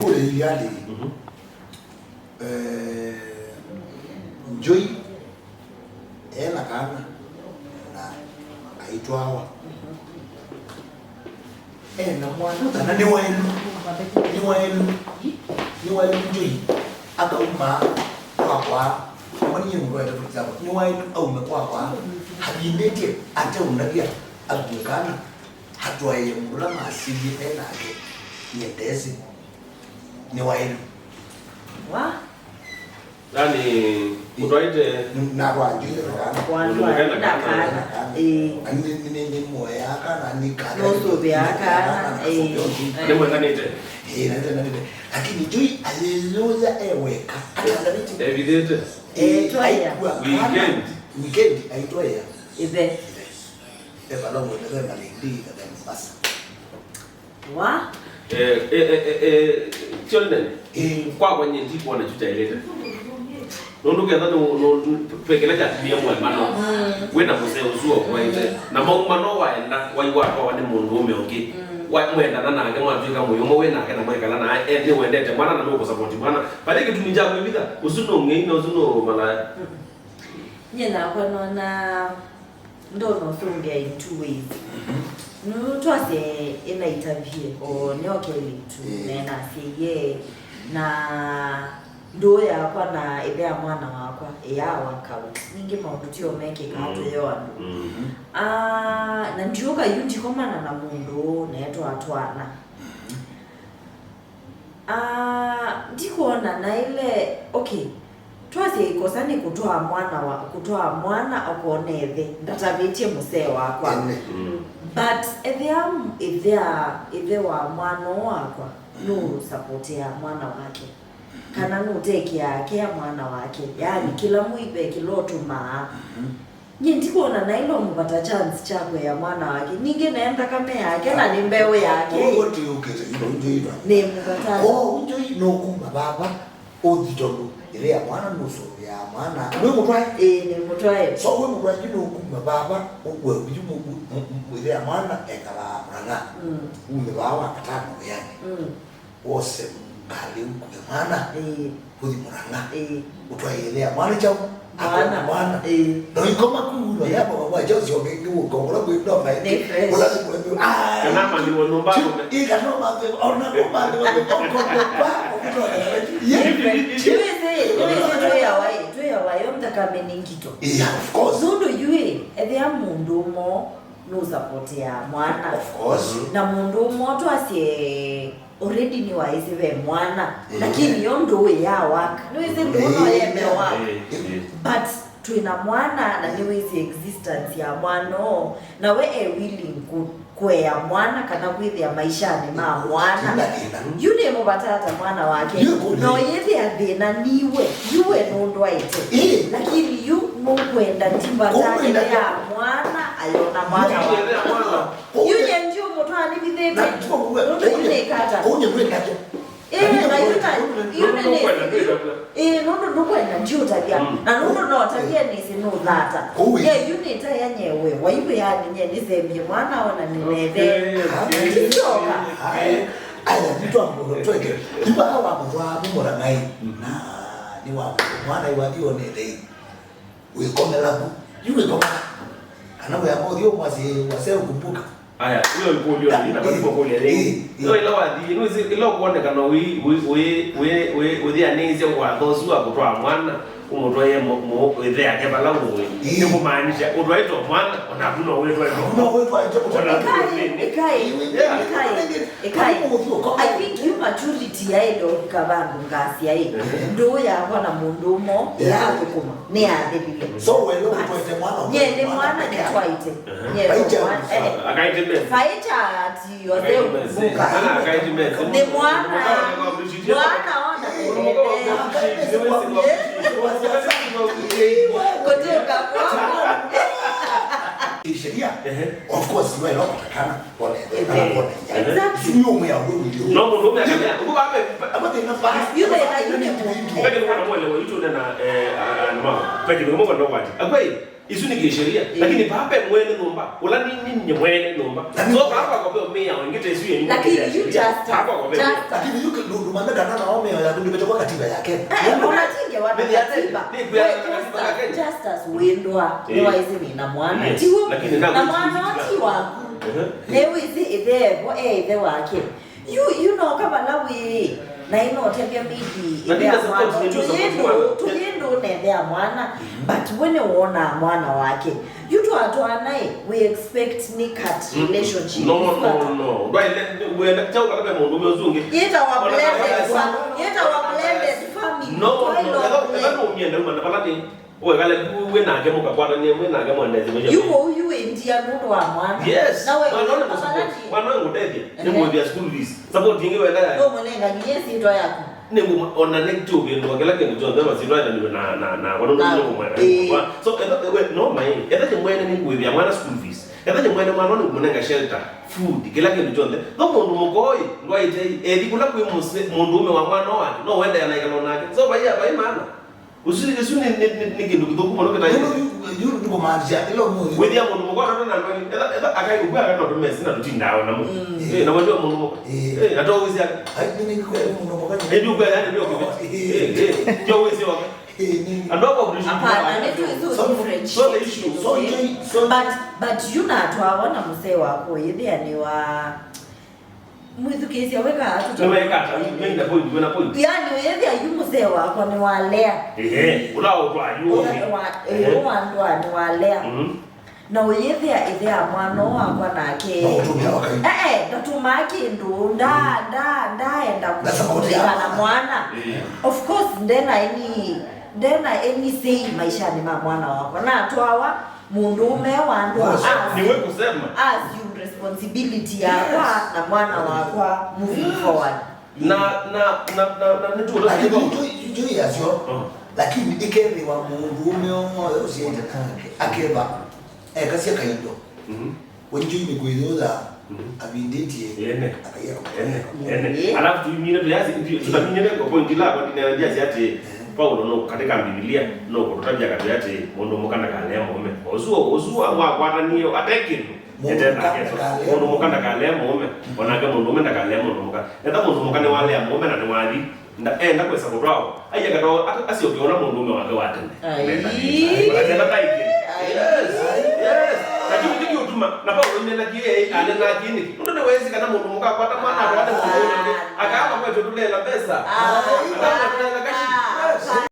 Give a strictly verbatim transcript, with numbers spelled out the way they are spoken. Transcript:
Kũlya ilialĩ, mhm, eh, Njũi ena kana na aitwawa. Ena mwana kana nĩ waĩlu, nĩ waĩlu, nĩ waĩlu Njũi akauma kwakwa. Mwana nyie mũndũ waĩlu, for example, nĩ waĩlu aume kwakwa avindĩtye ateũnavya athue kana atwaĩe mũndũ ũla masilye e nake. Nyie ndesĩ nĩ waĩlu. Wa? Yani, ũtwaĩte na kwa Njũi na kana. Kwa Njũi na kana. Ĩĩ. Ani nĩ, nĩ, nĩ mũoya kana nĩ kana. Nũsũvĩa kana, ĩĩ. Nĩ mwekanĩte. Ĩĩ, na nĩ mwekanĩte. Lakini Njũi ayeyũya e weka. Atandanĩte. Evithĩte. Ĩĩ, twaĩa. Aigua kana. Weekend. Weekend aitwaĩa. Ithe. Ithe. Eva la mwene ve malindi na ve Mombasa. Wa? Eh, eh, eh, eh, eh, Children, eh, kwakwa nyie ndikwona kyu kyaĩlĩte. Nũndũ ketha nũ-, nũ-, twekele kyatumie mũemano. Mm. Wĩ na mũseo ũsu ũkwaĩte. Na maumano waenda, waiwatwawa nĩ mũndũ ũme ũngĩ. Mm. Wa-, mwendana nake, mwatw'ĩka mwĩ ũmwe wĩ nake na mwekala na e-, nĩwendete mwana na nũkũsapoti mwana. Vate kĩtumi kya kwĩvitha, ũsu nũng'ei na ũsu nũ malaya. Mm. Nyie nakwa nona Ndona ũsũngĩa in two ways. Mhm. Nũndũ twasye ĩnaitavie, o nĩokele ĩtu, ĩĩ, na ĩnasye ye, na ndũũ yakwa na ĩthe ya mwana wakwa ĩyaawa kaũ. Ningĩ maũndũ tio mekĩkaa, mm, tũyo andũ. Mhm. Ah, na ndiũka yu ndikomana na mũndũ neetwa twana. Mhm. Ah, ndikwona naĩle, okay, twasye ĩkosa nĩ kũtwaa mwana wa, kũtwaa mwana akone ĩthe, ndatavĩtye mũsee wakwa. Ene. Mm. But ethĩa ĩthea, ĩthe wa mwana ũũ wakwa, mm, nũsapotĩaa mwana wake. Kana nũtekeaa kea mwana wake. Yaani, mm, kĩla mwei ve kĩla ũtũmaa. Mhm. Nyie ndikwona naĩle ũmũvata chance kya kũea mwana wake. Ningĩ naĩ nthakame yake na nĩ mbeũ yake. Ũu ũtiũkĩte, ino unjũitwa. Nĩmũvata. Kwoou Njũi nũkuma vava ũthi tondũ ĩthe ya mwana nũsũvĩaa mwana. Nĩ mũtwae? Ĩĩ, nĩ mũtwae. So wĩ mũtwae, yu nũkuma vava ũkue ũthi mu-, mu-, mu-, ĩthe ya mwana ekalaa Mũrang'a. Mm. Ume vaa wa katano wĩanĩ. Mm. Wose ngalĩ ũkue mwana, ĩĩ, ũthi Mũrang'a. Ĩĩ. Ũtwaĩe ĩthe ya mwana kyaũ? Mwana. Akona mwana. Ĩĩ. Na ũikoma ku, na yamba mama kyaũ syoke nĩ ũkongora kwĩ ndoka ĩngĩ. Nĩ fresh. Ũla nĩ mwene. Ah, kana mani wa nyũmba kome. Ĩĩ, kana mani, ona no mani wa nyũmba kome pa, ũkũtwa kana. Nĩ fresh. Nĩwĩsĩ, nĩwĩsĩ twĩawa ĩ, twĩawa yo nthakame nĩ ngito. Yeah, of course. Nũndũ yu ĩ, ethĩa mũndũ ũmo nũsapotĩaa mwana. Of course. Na mũndũ ũmo twasye already nĩwaĩsĩ ve mwana, mhm, lakini yo ndũũ ya work. Nĩwĩsĩ ndũũ no yeme work. Eh, eh. But twĩ na mwana na nĩwĩsĩ existence ya mwana ũũ, na we e willing ku-, kũea mwana kana kwĩthĩa maishanĩ ma mwana. Yu nĩmũvata ata mwana wake? No yĩthĩa thĩna niwe, yu we nũndwaĩte. Eh. Lakini yu nũkwenda ndivatanĩle ya mwana, ayona mwana wake. Yu nye ndiũmũtwaa nĩvithĩte. Nũndũ yu nĩkata. Kũu nyie ndwĩ nakyo. Ĩĩ, na yu na, yu nĩ nĩsĩ, ĩĩ, nũndũ ndũkwenda ndiũtavya. Mm. Na nũndũ notavya nĩsĩ nũthata. Kũu ĩ. Ye, yu nĩtaĩa nye we, waiwĩanĩ nye nĩsembie mwana ona nĩnethe. Okay, okay. Ndisyoka. Ai, aya, nĩtwamũtwa tweke. Yu vaa wamũtwaa mũmũrang'ai. Mm. Na nĩwamũtwa mwana iwathi onethe. Wĩkomela ku. Yu wĩkomela. Kana wĩamba ũthi ũmwasye wase ũkumbuka. Aya, hiyo ikũlyo nĩ, na basi kwa kũlya rĩngĩ. Eh, eh. No ila wathi, no isi, ila ũkuonekana wĩ, wĩ, wĩ, wĩ, wĩ, ũthianĩisye watho ũsu wa kũtwaa mwana, ũmũtwaĩe mũ-, mũ-, ĩthe yake vala ũĩ. Eh. Nĩ kũmaanisha, ũtwaĩtwe mwana, o naku no wĩtwaĩtwe. No wĩtwaĩtwe. O naku no wĩtwaĩtwe. Ĩkai, ĩkai, yeah, ĩkai, ĩkai. I think yu maturity yaĩle ũvika vandũ ngasya ĩ, mhm, ndũũ yakwa na mũndũ ũmo, yeah, yathũkũma, nĩyathelile. So, we nũkũtwaĩte mwana? Nye nĩ mwana nĩtwaĩte. Aha. Nye nĩ mwana, eh. Akaĩte mesi. Vai kya ati yose. Akaĩte mesi. Mbuka. Ah, akaĩte mesi. Nĩ mwana. Mwana ona. Kũtũka kwako. Sheria. Ehe. Of course, you are not a kana. Exactly. Sio mwe ya wewe ndio. No, mũndũ ũmwe akĩmea, ũguo vape. Aba tena fa. Yu thĩna yu nĩ mũndũ. Peke nĩ mwana mwele wa itu na, eh, a-, a-, mama. Peke nĩ mwana wa ati. Akwai. Isu nĩ kĩsheria. Lakini papa mwene nyũmba, ũla nĩ nĩ nye mwene nyũmba. Lakini so papa kwa veo mea wengine isu yenyu. Lakini you just papa kwa veo. Just Lakini yu ndũmane kana na ome ya ndũmete kwa katiba ya Kenya. Unatinge wa katiba. Wewe just as windwa ni waisi ni na mwana. Tiwo na mwana ti waku. Ni wisi ithevo e ithe wake. Yu yu no kavala wĩ na ĩno ũtethya maybe ĩthea mwana tũyĩndũ tũyĩndũ ũnethea mwana, but we nĩ wonaa mwana wake. Yu twatwaana ĩ, we expect nĩ cut relationship. No, no, no. Ndwaile wenda chau kana pe mũndũ ũme ũsu ũngĩ. Yĩtawa blended fa- yĩtawa blended family. No, no, no. Eka no mienda uma na pala ni. Wekale wĩ nake mũkakwatania mwĩ nake mwendeesye maisha. Yu kũu yu wĩ ndia nũndũ wa mwana. Yes. Na we mwana ũyũ nĩ mũsapoti. Mwana ũyũ ngũtethya. Nĩ ngũĩvya school fees. Support ĩngĩ wenda ya. No mũnenga nginya syĩtwa yaku. Nĩ ngũ ona nĩ ti ũvĩndũa kĩla kĩndũ kyonthe masyĩtwa ĩtaniwe na na na kwa nũndũ nĩ ngũmwenda. So etha we no mai. Etha nĩ mwene nĩ ngũĩvya mwana school fees. Etha nĩ mwene mwana nĩ ngũmũnenga shelter, food, kĩla kĩndũ kyonthe. No mũndũ mũkoi ndwaĩte ethi kũla kwĩ mũndũ ũme wa mwana wake no wendea na ikalo nake. So vai vai maana. Ũsu, ĩsu nĩ, nĩ, nĩ, nĩ kĩndũ kĩthũku mũno kĩtaĩ. Ĩno yu, yu nĩkũmaanisya ĩla ũmũnthĩ. Wĩthĩa mũndũ mũkwatano na ndwani, etha, etha akai ũkw'a kana tũmesi na tũtindaa o namo. Eh, na mwendwa mũndũ mũka. Eh, na twa wĩsĩ aka. Ai, nĩ nĩ kweli mũndũ mũka. Eh, ndio kweli yani ndio kweli. Eh, eh, ndio wĩsĩ waka. Eh, nĩ. Andũ kwa kũrĩsha. Hapana, nĩ tu hizo different. So the issue, so, so, but, but you na atwawa na mzee wako, yethĩa nĩ wa Mwĩthukĩĩsya wĩkaa ata? Nĩweka ata? Wĩna point, wĩna point. Yaani ũyĩthĩa yu mũsee wakwa nĩwalea. Ehe, ũla ũtwa yu ũngĩ. Ũla wa ĩĩ wa ndwaa nĩwalea. Mhm. Na ũyĩthĩa ĩthĩa mwana ũũ wakwa nake. No ũtũmĩa wa Kaini. Eh, eh, ndatũmaa kĩndũ, nda nda ndaenda kũshughulika na mwana. Of course ndena any ndena any say maishanĩ ma mwana wakwa. Natwawa mũndũũme wa andũ. Nĩwe kusema. Assume responsibility yakwa na mwana wakwa moving forward. Na na na na na nĩ tuo. Lakini njo njo yasyo. Lakini ikethĩwa mũndũũme ũmwe ũsyaĩte nake akeva ekasya kaindo. Mhm. Wenjoi nĩ kwĩyũtha avindĩtye ene akaiya ene ene. Alafu tuimine tuyasi tutaminye kwa point la kwa dina ya jasi ati Paulo no katika Biblia no kututambia kati ati mũndũ mũka ndakalee mũũme. Ũsu ũsu wa kwatanie ate kĩndũ. Mũndũ mũka ndakalee mũũme. Onake mũndũ mũme ndakalee mũndũ mũka. Etha mũndũ mũka nĩ walea mũũme na nĩ wathi. Nda enda kwesa kũtwawa. Aiya katwa asyoke ona mũndũũme wake wa tene. Ai. Yes. Yes. Na kĩu kĩu kĩũtuma na Paulo nena kĩĩ anena kĩĩ nĩkĩ? Nũndũ nĩwesi kana mũndũ mũka kwata mwana atwate mũndũ ũngĩ. Akaama kwetu tũlela mbesa. Akaama tũlela